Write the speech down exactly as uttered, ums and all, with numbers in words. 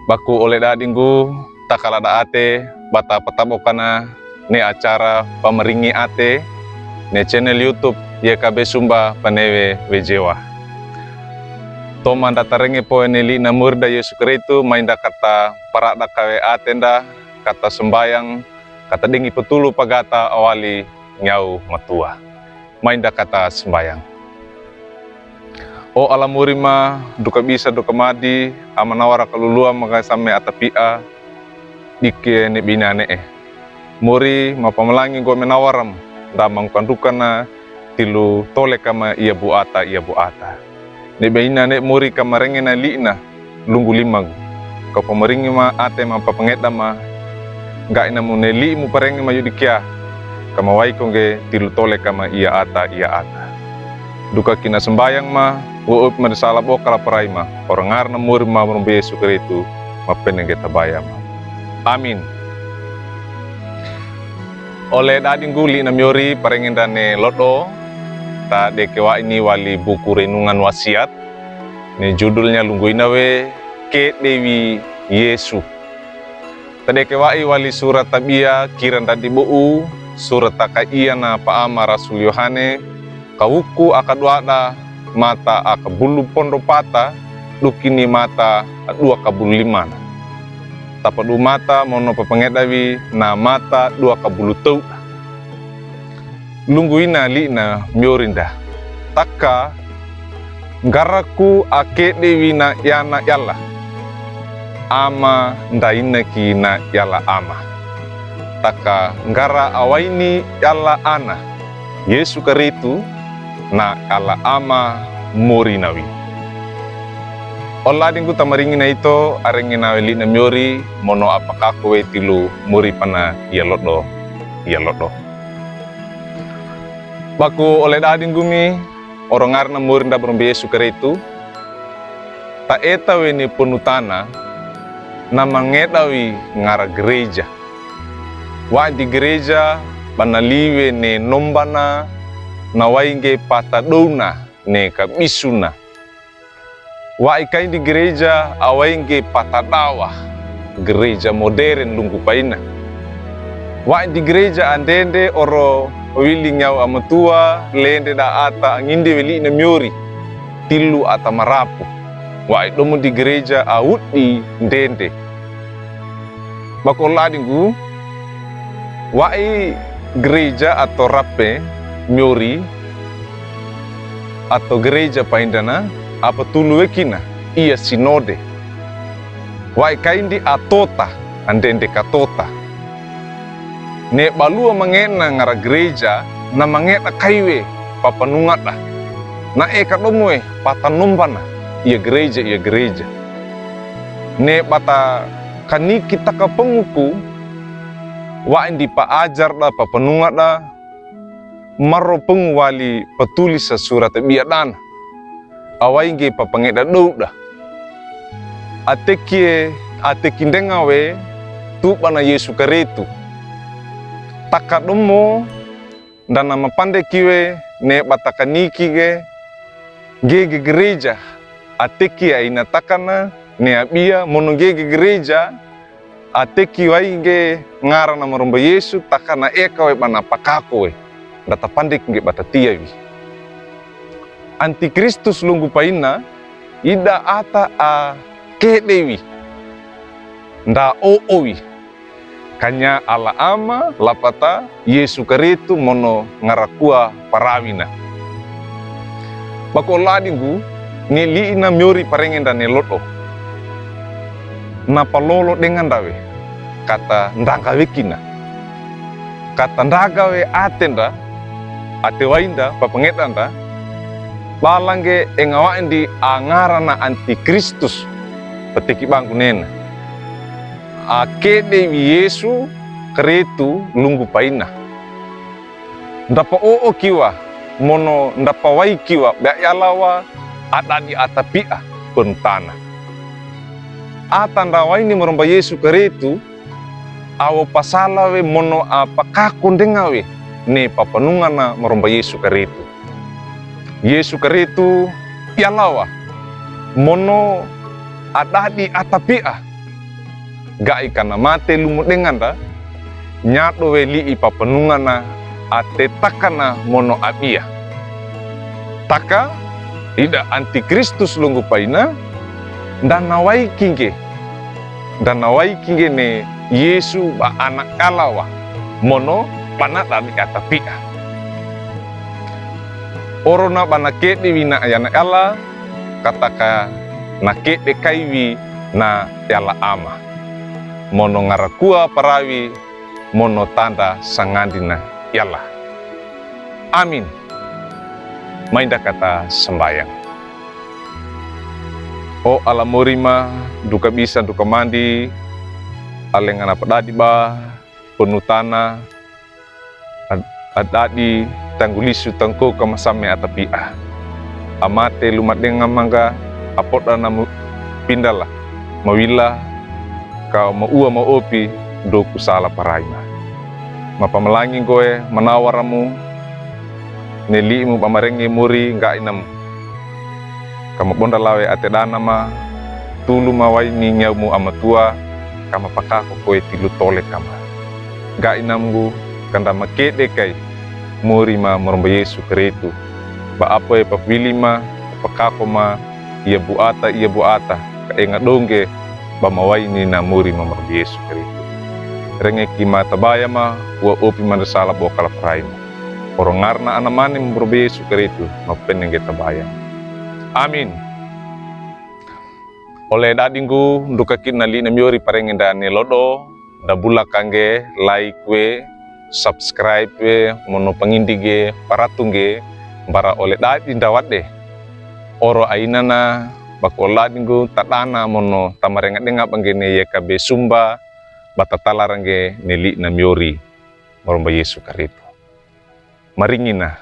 Ba ko ole dadinggu, takala da ate, ba ta pataboka na ne acara Pamaringi Ate ne channel YouTube Y K B Sumba Panewe Wejewa. Toman da tarenge poe ne li'na Mori da Yesu Karistu, mai nda kata parada kawe ate nda, kata sembayang, kata dengi petulu pagata awali nyaw matuwa. Mai nda kata sembayang. O Ala Mori ma, duka bisa duka madi, a manawara kaluluwa maga same atapiya, dike ne binane e. Mori ma pamalangi go menawaram, nda mangkandukana, tilu tole kama iya buata, iya buata. Ne binane Mori kamarenge na li'na, lunggu limang. Kapamaringi ma ate ma papangeda ma, ga ina mo ne li'mu parenge ma yudikya, kamawai ko ngge tilu tole kama iya ata, iya ata. Duka kina sembayang ma, wo'op ma de sala bokala parai ma, ora ngarna Mori ma Mrombe Yesu Karistu, ma penengge tabaya ma. Amin. Ole dadinggu li'na Mori parenge nda ne lodo, ta deke wa'i ni wali buku Renungan Wasiat, ne judulnya lunggu ina we, Kedewi Yesu. Ta deke wa'i wali surat tabiya kiran da dibo'u, surat takaiya na pa'ama Rasul Yohane, kawuku akadowa da mata akabulu pondro pata, dukini mata adowa kabulu lima na. Tapadowa mata mono papangeda wi na mata adowa kabulu tow da. Lunggu ina li'na Mori nda. Taka, ngara ko a kedewi na yana yala. Ama nda ina ki na yala ama. Taka ngara a waini yala ana. Yesu Karistu na yala ama Mori na wi. Ola dinggu tamaringi na ito, arenge na we li'na Mori, mono a pakako we tilu Mori pana iya lodo, iya lodo. Ba ko ole dadinggu mi, ora ngarna Mori nda Mrombe Yesu Karistu, ta eta we ne ponotana, na mangeda wi ngara gereja. Wa'i di gereja, ba na liwe ne nombana, na wa'i ngge patadowna, ne kabisona. Wa'i kaindi gereja, a wa'i ngge patadawa, gereja moderen lunggu paina. Wa'i di gereja a ndende oro wili nyaw a matuwa, lende da ata a nginde we li'na Mori, tilu ata marapo. Wa'i domo di gereja a wodi ndende. Ba ko ola dinggu, wa'i gereja ato rape Mori, ato gereja paindana, a patolo we kina, iya sinode. Wa'i kaindi a tota, a ndende ka tota. Ne balowa mangena ngara gereja, na mangena kaiwe papanongada. Na eka domo we patanombana, iya gereja, iya gereja. Ne bata kaniki taka pangoko, wa'i ndi paajar da papanongada, maro pango wali patolis a sorat a biya dana. A wa'i ngge papangeda dow da. A teki e, a teki ndenga we, toba na Yesu Karistu. Taka domo, nda na mapandeki we, ne bata kaniki ngge, ngge ngge gereja, a teki a ina takana, ne a biya, mono ngge ngge gereja, a teki wa'i ngge ngarana Maromba Yesu, taka na eka we bana pakako we, nda tapandeki ngge bata tiya wi. Antikristus longgo paina, ida ata a kede wi, nda o'o wi. Kanya ala ama, lapata, Yesu Karistu mono ngara kowa parawina. Ba ko ola dinggo, ne li'ina miori parenge nda ne lodo. Na palolo denga nda we, kata ndaga we kina. Kata ndaga we ate nda, ate wa'i nda, papangeda nda, bala ngge enga wa'i ndi a ngarana antikristus, pateki bangko nena. A kede wi Yesu Karistu longgo paina. Nda pa'o'o kiwa, mono nda pawa'i kiwa, ba yalawa, adadi a tapi'a, pantana. Ata nda wa'i ni Maromba Yesu Karistu, awo pasala we mono a pakako ndenga we, ne papanongana Maromba Yesu Karistu. Yesu Karistu, yalawa, mono adadi a tapi'a, Ga'i kana mate lumodengan da, niyato we li'i papanongana a tetakana mono abiya. Taka, ida antikristus longgo paina, nda nawayki ngge. Nda nawayki ngge ne Yesu ba Ana' Alla wa, mono panada'ni a tapi'a. Orona ba nakede wi na Ana' Alla, kataka nakede kay wi na Alla Ama. Mono ngara kowa parawi, mono tanda sangandina Alla. Amin. Mainda kata sambayang. O Alla mori ma, ndo ka bisa ndo ka mandi, a lenga na padadi ba, penotana, a, a dadi tangoliso tangkoka masame a tapi'a. A mate lomadengan mangga a poda na mo pindala, mawila ka maowa maopi ndo ko sala paraima. Mapamalangi nggoe manawara mo, ne li'i mo ba marenge mori nggainam. Ka mabonda lawe a tedana ma, tolo mawayni niyaw mo a matoa, ka mapakako koe tilo tole kama. Nggainam nggo, ka nda makede kay, mori ma moromba Yesu Keristo. Ba apoe papowili ma, pakako ma, iya boata, iya boata, ka enga dongge, ba mawayni na mori ma moromba Yesu Keristo. Renge ki ma tabaya ma, wa opi ma nda sala bo kala paraima. Oro ngarna Ana mani moromba Yesu Keristo, mapenenge tabaya. Amin. Ole dadi nggo, ndo ka kina li'i na miyori parenge nda ne lodo, nda bola kangge, like we, subscribe we, mono pangindege, parato ngge, mbara ole dadi ndawade. Oro ainana, ba ko ole dadi nggo, tadana mono, tamarengadenga ba ngge ne Y K B Sumba, ba tatala rangge ne li'i na miyori. Moromba Yesu Keristo. Maringina,